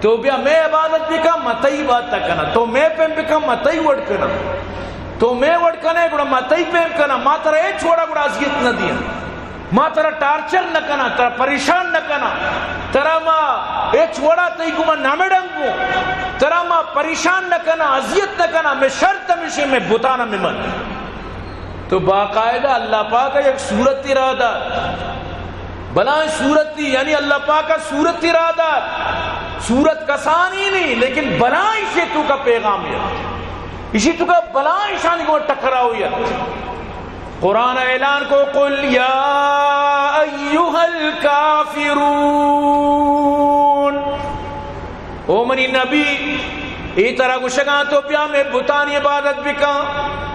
تو بیا مئے عبادت بکن، ما تئی عبادت کناں۔ تو مئے پیم بکن، ما تئی وڑ کناں۔ تو مئے وڑ کنے، گڑا ما تئی پیم کناں۔ ما ترا ہچ وڑا گڑا اذیت نہ دیاں۔ ما ترا ٹارچر نہ کناں، ترا پریشان نہ کناں۔ ترا ما ہچ وڑا تئی گوما نہ مڑنگوں۔ ترا ما پریشان نہ کناں، اذیت نہ کناں۔ مئے شرط ہمیشیں، مئے بتانا مہ من۔ تو باقاعدہ اللہ پاک ءَ یک صورت ءَ را دات۔ بلائیں صورتی، یعنی اللہ پاک ءَ صورت ءَ را دات۔ صورت کسانی نہیں، لیکن بلائیں شے توکا پیغام ہے۔ اشی توکا بلائیں شانی کو ٹکراؤ ہے۔ قرآن اعلان کو، قل یا ایھا الکافرون۔ او منی نبی، اے ترا گوشگاں تو بیا مئے بتانی عبادت بکن،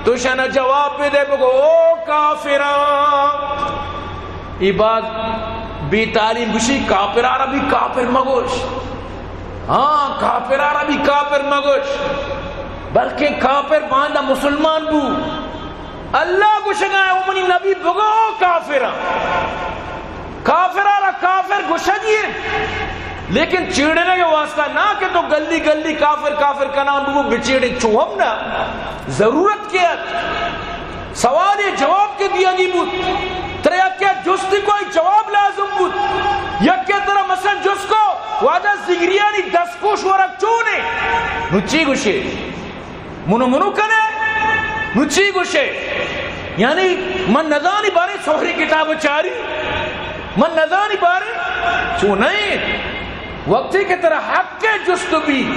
تو شنا جواب بدے، بگو، او کافراں۔ اے بعد بے تعلیم گوشی، کافرارا بھی کافر مگوش۔ ہاں، کافرارا بھی کافر مگوش، بلکہ کافر باندا مسلمان بو۔ اللہ گوشگا ہے، او منی نبی، بگو، او کافراں۔ کافرارا کافر گوشگی انت، لیکن چیڑنے کے واسطہ نہ کہ تو گلی گلی کافر کافر کنان بگو بچیڑے، چو ہم نہ۔ ضرورت کے ات؟ سوال ءِ جواب کے دیگی بوت۔ ترا یکے جستی کو جواب لازم بوت۔ یکے ترا مثلاً جست کو، واجہ زگریانی دستکوش ورگ چونے؟ نو چی گوشے؟ منو منو کنے؟ نو چی گوشے؟ یعنی من نزانی بارے سہری کتاب چاری؟ من نزانی بارے؟ چو نہیں۔ وقتی کہ ترا حق کے جست بی،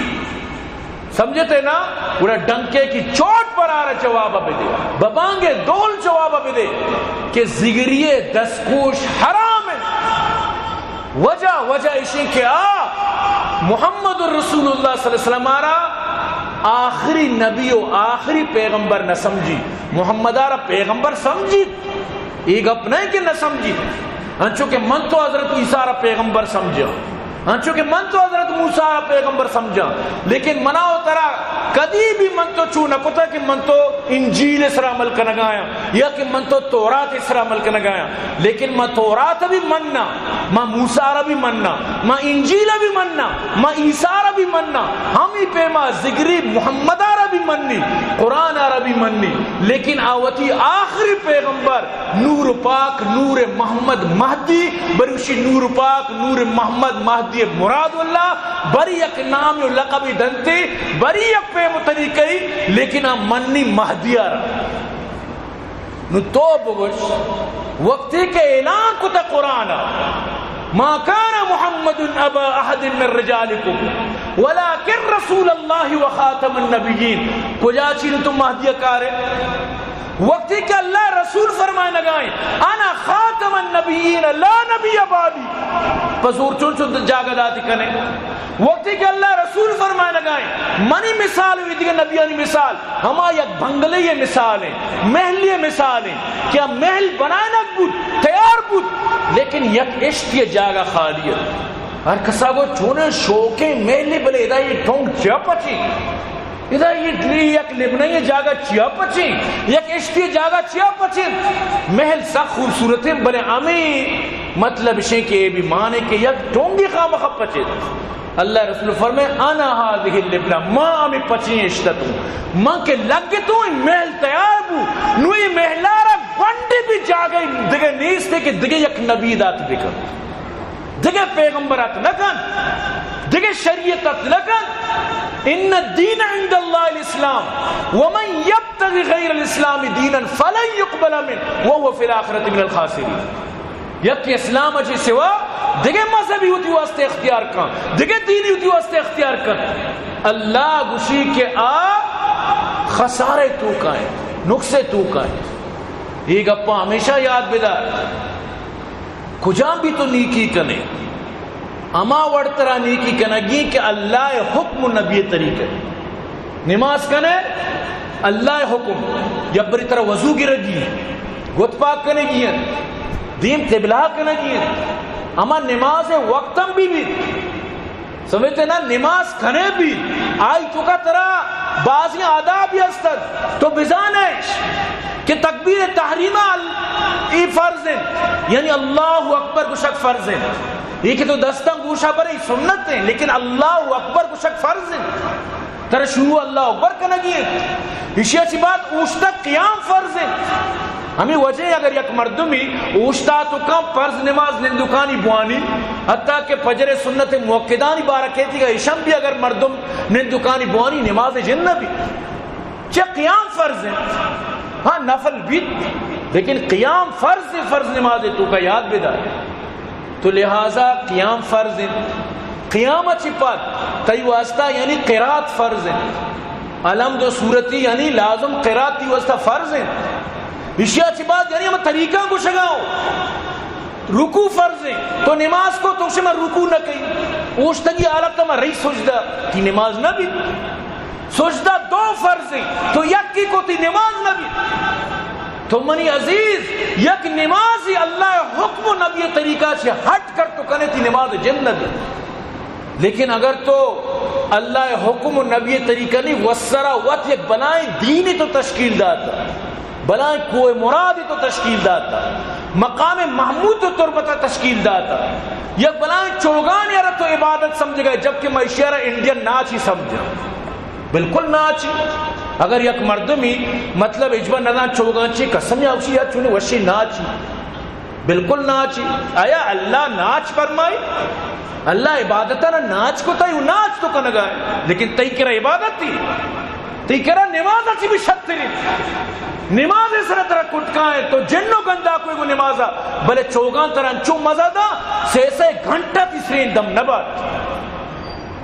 سمجھتے نا؟ گڑا ڈنکے کی چوٹ پر آرا جواب بدے، ببانگے دول جواب بدے کہ زگری دستکوش حرام ہے۔ وجہ، وجہ اشی کہ آ محمد رسول اللہ صلی اللہ علیہ وسلم آرا آخری نبی و آخری پیغمبر نہ سمجھی، محمد آرا پیغمبر سمجھی۔ اے گپ نہ کہ نہ سمجھی، انچو کہ من تو حضرت عیسیٰ را پیغمبر سمجھاں، انچو کہ من تو حضرت موسیٰ را پیغمبر سمجھاں، لیکن منا و ترا کدی بھی من تو چو نہ کتا کہ من تو انجیل سرا عمل کنگایاں یا کہ من تو تورات سرا عمل کنگایاں، لیکن ما تورات بھی مننا، ما موسیٰ را بھی مننا، ما انجیل بھی مننا، ما عیسیٰ را بھی مننا، ہمی پیما زگری محمد را بھی منی، قرآن را بھی منی، لیکن آ وتی آخری پیغمبر نور پاک، نور محمد مہدی، بری گوشی نور پاک، نور محمد مہدی مراد اللہ، بری یک نام و لقبی دنتے، بری یک پیم و طریقے، لیکن آ منی مہدی را۔ نو تو بگوش، وقتی کہ اعلان کتا قرآن، ما کان محمد ابا احد من رجالکم ولکن رسول اللہ و خاتم النبیین، کجا چی نو تو مہدی کارے؟ وقتی کہ اللہ رسول فرمائنگائیں، انا خاتم النبیین لا نبی بعدی، پہ زور چون چون جاگہ داتی کنے۔ وقتی کہ اللہ رسول فرمائنگائیں، منی مثال و دیگر نبیانی مثال ہما یک بنگلے مثال ہیں، محلے مثال ہیں کہ آ محل بنائنگ بود، تیار بود، لیکن یک اشتی جاگہ خالی ہے۔ ہر کسا گو چونے شوقیں محلے، بلے ادا یہ ٹونگ چیا پچی؟ ادا یہ یک لبنہ یہ جاگہ چیا پچی؟ یک اشتی جاگہ چیا پچی؟ محل سخ خوبصورت ہیں، بلے ہمیں مطلب شے کہ اے بھی مانے کہ یک ٹونگی خامخا پچے۔ اللہ رسول فرمائے، انا هذه اللبنة، ما ہمیں پچیں اشتتوں، من کہ لگتوں، اے محل تیار بو، نو اے محلارا گونڈی بھی جاگہ دگہ نیست کہ دگہ یک نبی دات بکن، دگہ پیغمبر ات نکن، دگہ شریعت ات نہ کنت۔ ان الدین عند اللہ الاسلام ومن یبتغ غیر الاسلام دینا فلن یقبل منه وهو فی الاخرة من الخاسرین۔ یک اسلام چہ سوا دگہ مذہبی وتی واسطے اختیار کن، دگہ دینی وتی واسطے اختیار کن، اللہ گوشی کہ آ خسارے توکا انت، نقصے توکا انت۔ اے گپاں ہمیشہ یاد بدار۔ کجام بھی تو نیکی کنے، ہما وڑ ترا نیکی کنگی کہ اللہ حکم و نبی طریقہ۔ نماز کنے، اللہ حکم، یک بری ترا وضو گرگی، گت پاک کنگی ہیں، دیم قبلہ کنگی ہیں، ہما نماز وقتم بھی بھی۔ سمجھتے نا، نماز کنے بھی، آئی توکا ترا بعضی آدابی ہستن، تو بزانش کہ تکبیر تحریمہ ال-، ای فرض ہیں، یعنی اللہ اکبر گوشگ فرض ہیں۔ یہ کہ تو دستاں گوشا برے سنت ہیں، لیکن اللہ اکبر گوشگ فرض ہیں۔ ترا شروع اللہ اکبر کنگی ہیں۔ ایشی چی بعد اوشتگ قیام فرض ہیں۔ ہمیں وجہ اگر یک مردمی اوشتا تو کم فرض نماز نندوکانی بوانی، حتیٰ کہ فجر سنت مؤکدانی بارہ کیتی گا، ایشم بھی اگر مردم نندوکانی بوانی نماز جن نہ بھی۔ چہ قیام فرض ہیں، ہاں نفل بیت، لیکن قیام فرض ہیں، فرض نماز توکا یاد بدار۔ تو لہذا قیام فرض ہیں۔ قیام چی پد تئی واسطہ یعنی قرات فرض ہیں۔ الحمد و سورتی یعنی لازم قرات تی واسطہ فرض ہیں۔ اشیا چی بعد یعنی ہم طریقہ گوشگا ہو۔ رکوع فرض ہیں۔ تو نماز کو تو شما رکوع نہ کئی۔ اوشتگی حالت ما رئی سجدہ، تی نماز نہ بھی۔ سجدہ دو فرض ہیں، تو یکی کو تی نماز نہ بھی۔ تو منی عزیز، یک نمازی اللہ حکم و نبی طریقہ سے ہٹ کر تو کنے تی نماز جن نہ بھی۔ لیکن اگر تو اللہ حکم و نبی طریقہ نہیں، وسرا وت یک بلائیں دینی تو تشکیل داتا، بلائیں کوہ مرادی تو تشکیل داتا، مقام محمود تو تربتا تشکیل داتا، یک بلائیں چوگان یارا تو عبادت سمجھ گئے، جبکہ میں اشیارا انڈین ناچ ہی سمجھا۔ بالکل ناچ۔ اگر یک مردمی مطلب اجبا نزان چوگان چی قسم یا اسی یا چونی وشی ناچ۔ بالکل ناچ۔ آیا اللہ ناچ فرمائی؟ اللہ عبادتانا ناچ کو تئی، ناچ تو کنگا ہے، لیکن تئی کرا عبادت تھی، تئی کرا نماز اچھی بھی شتری۔ نماز سر ترا کٹکائے تو جنو گندا کوئی کو نمازا، بلے چوگان ترا انچو مزہ دا، سے سے گھنٹہ تیسرے دم نبات۔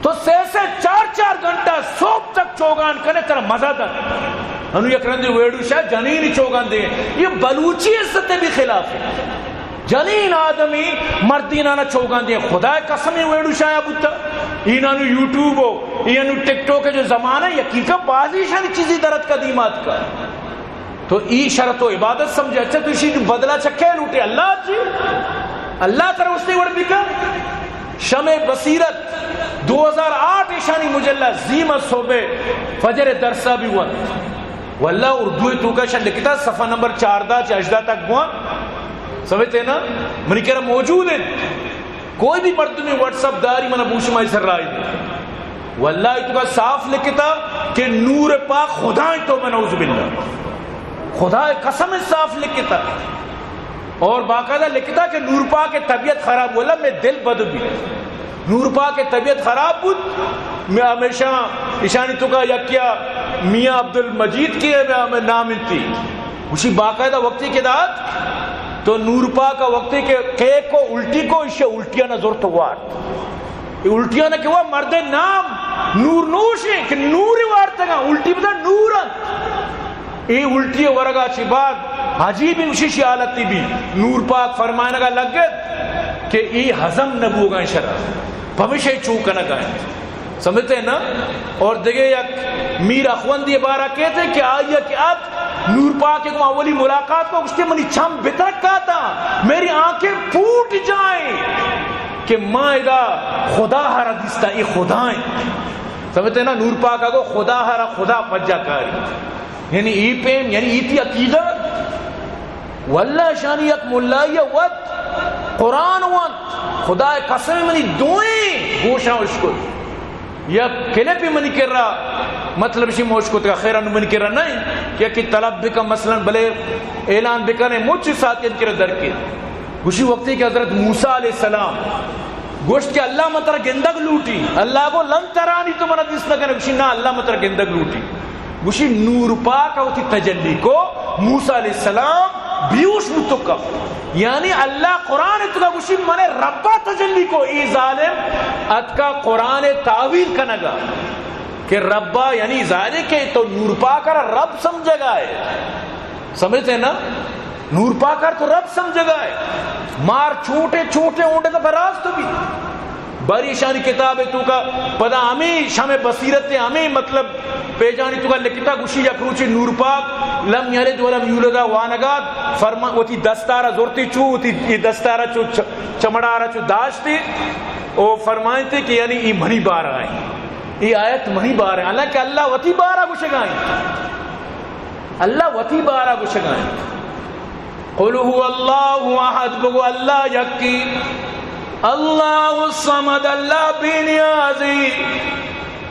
تو سے سے چار چار گھنٹہ صبح تک چوگان کنے ترا مزہ دن۔ انو یک رندے ویڈو شاہ جنین چوگان دے، یہ بلوچی عزت بھی خلاف ہے۔ جنین آدمی مردینانا چوگان دے، خدا قسم یہ ویڈو شاہ بوتا۔ اینانو یوٹیوب ہو، اینو ٹک ٹاک جو زمانہ یقیقا بازی شانی چیزی درد قدیمات کا۔ تو ای شر تو عبادت سمجھے، اچھا تو اسی بدلہ چکے لوٹے، اللہ چی؟ اللہ ترا استے وڑ بکا۔ شمع بصیرت دو ہزار آٹھ ایشانی مجلہ زیم صبح فجر درسا بھی ون۔ واللہ اردو توکا شن لکھتا صفحہ نمبر چاردہ چہ ہژدہ تک بوان۔ سمجھتے نا؟ منی کرا موجود ہیں۔ کوئی بھی مردمی واٹس اپ داری منا بوش مائی سر رائی۔ واللہ ای توکا صاف لکھتا کہ نور پاک خدا ہے، توبہ نعوذ باللہ۔ خدا قسم صاف لکھتا۔ اور باقاعدہ لکھتا کہ نور پاک کے طبیعت خراب، واللہ میں دل بد بھی۔ نور پاک کے طبیعت خراب بود، میں ہمیشہ ایشانی توکا یکیا میاں عبد المجید کی ہے، میں، میں نام انتی۔ اسی باقاعدہ وقتی کے دات تو نور پاک کا وقتی کے کیک کو الٹی کو، اسے الٹیاں نہ زور تو وارت۔ یہ الٹیاں نہ کہ وہ مرد نام نور نوش ہے کہ نور وارتگا، الٹی بتا نور انت۔ اے الٹی ورگا چی بعد عجیب انشش حالتی بھی۔ نور پاک فرمائنگا لگت کہ اے ہضم نہ بوگا شرع، پمیشہ چو کنگا۔ سمجھتے ہیں نا؟ اور دگہ یک میر اخوندی بارہ کہتے کہ آئیے کہ اب نور پاک کو اولی ملاقات کو، اس کے منی چم بترکاتا، میری آنکھیں پھوٹ جائیں کہ ماں ادا خدا ہرا دیستا، اے خدا ہیں۔ سمجھتے ہیں نا؟ نور پاک کو خدا ہرا خدا پجا کاری۔ یعنی ای پیم، یعنی ایتی عقیدہ۔ واللہ شانی یک ملائی وت قرآن وانت۔ خدا قسم منی دوئیں گوشاں اشکت۔ یک کلپی منی کرا، مطلب شی موش کتگا، خیر انو منی کرا نہیں کہ یکی طلب بکن مثلاً، بلے اعلان بکنے مچ ساتھی کرا درکے۔ گوشی وقتی کہ حضرت موسیٰ علیہ السلام گوشت کہ اللہ من ترا گندگ لوٹی۔ اللہ گو لن ترانی، تو منا دیست نہ کنے۔ گوشی نا، اللہ من ترا گندگ لوٹی۔ گوشی نور پاک وتی تجلی کو، موسی علیہ السلام بیہوش بوتکا۔ یعنی اللہ قرآن توکا گوشی من ربا تجلی کو۔ ای ظالم اتکا قرآن تاویل کنگا کہ ربا، یعنی ظاہر ہے کہ تو نور پاک را رب سمجھگا ہے۔ سمجھتے ہیں نا؟ نور پاک ءَ تو رب سمجھگا ہے۔ مار چھوٹے چھوٹے اونڈے تو راست بھی۔ باری ایشانی کتاب توکا پدا ہمیں شمع بصیرت، ہمیں مطلب پیجانی توکا لکھتا، گوشی یک روچے نور پاک لم یلد ولم یولد وانگات، فرما وتی دستارا زورتی چو، وتی یہ دستارا چو چ-، چمڑارا چو داشتی، او فرمائیتے کہ یعنی ای منی بارا ہیں، ای آیت منی بارا ہیں، حالانکہ اللہ وتی بارا گوشگا ہیں۔ اللہ وتی بارا گوشگا ہیں۔ قل هو اللہ احد، بگو اللہ یکی، اللہ الصمد، اللہ بے نیازی،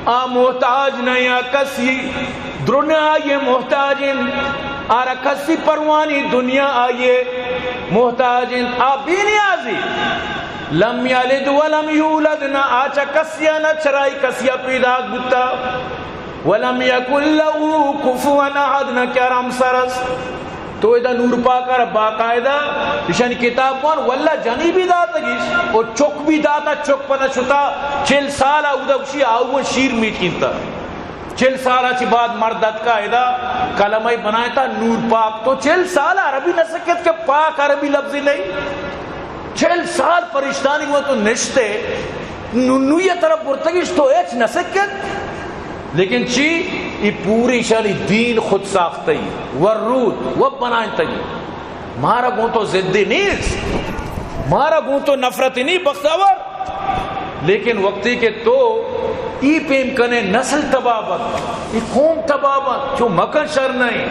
آ محتاج نہیں آ کسی، دنیا آئیے محتاج ہیں، آرا کسی پروانی، دنیا آئیے محتاج ہیں، آ بے نیازی۔ لم یلد ولم یولد، نہ آچا کسیا نہ چرائی کسیا پیداک بوتا۔ ولم یکن له کفوا احد، نہ کہ آرا ہمسر است۔ تو ادا نور پاک ءَ را باقاعدہ ایشانی کتاب وان، واللہ جنی بھی داتگیش، او چک بھی داتا، چک پدا شتا، چل سال اودا گوشی آوگن شیر میچینتا۔ چل سال چی بعد مرد اتکا ادا کلمہ بنائتا نور پاک۔ تو چل سال عربی نہ سکت کہ پاک عربی لفظی نہیں؟ چل سال پرشتانی گو تو نشتے، نو-، نوی طرف برتگیش تو ہچ نہ سکت۔ لیکن چی؟ ای پوری شانی دین خود ساختئی، ورود و بنائنتگی۔ مارا گون تو ضدی نیست، مارا گون تو نفرتی نہیں، بختاور۔ لیکن وقتی کہ تو ای پیم کنے نسل تباہ بنت، ای قوم تباہ بنت، چو مکن شر نہیں۔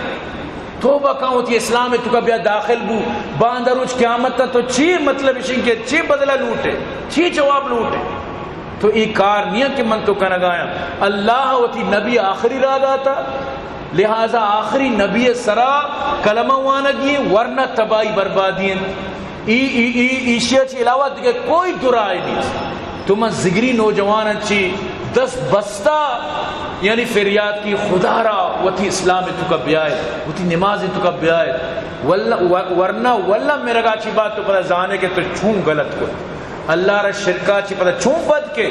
توبہ کن وتی اسلام توکا بیا داخل بو، باندا روچ قیامت تا تو چی مطلب اشیں کہ چی بدلہ لوٹے، چی جواب لوٹے؟ تو ای کار نیاں کہ من تو کنگایاں۔ اللہ وتی نبی آخری راہ داتا، لہذا آخری نبی سرا کلمہ وانگی ہیں، ورنہ تباہی بربادی ہیں۔ ای، ای، ای، ایشی چی علاوہ دیگہ کوئی درائے نیست۔ تو من ذگری نوجوان چی دست بستا، یعنی فریاد کی خدا را وتی اسلام توکا بیائے، وتی نماز توکا بیائے۔ واللہ، و-، ورنہ واللہ مرگا چی بات تو پدا زانے کہ تو چون غلط کو۔ اللہ را شرکا چی پدا چون بد کے۔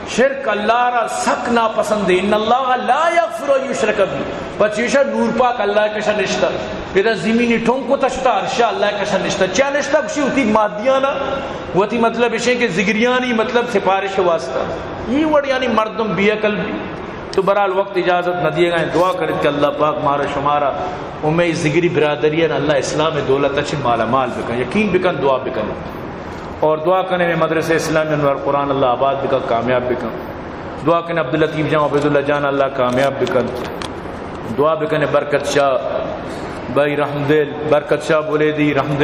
شرک اللہ را سک ناپسند ہے۔ ان اللہ لا یغفر ان یشرک به۔ پچیشا نور پاک اللہ کشا نشتا۔ ادا زمینی ٹونکو تشتا عرشا اللہ کشا نشتا۔ چیا نشتا؟ گوشی وتی مادیانا، وتی مطلب اشیں کہ ذگریانی مطلب سفارش واسطہ۔ یہ وڑ یعنی مردم بے عقل بھی۔ تو برحال وقت اجازت نہ دیے گئے۔ دعا کرت کہ اللہ پاک مارا شمارا و مئے ذگری برادری اللہ اسلام دولت چی مالا مال بکن، یقین بکن، دعا بکن۔ اور دعا کنے مئے مدرسہ اسلامی انوار قرآن اللہ آباد بکن، کامیاب بکن۔ دعا کنے عبداللطیف جان، عبیداللہ جان اللہ کامیاب بکن۔ دعا بکنے برکت شاہ بھائی رحمدل، برکت شاہ بلیدی رحمدل۔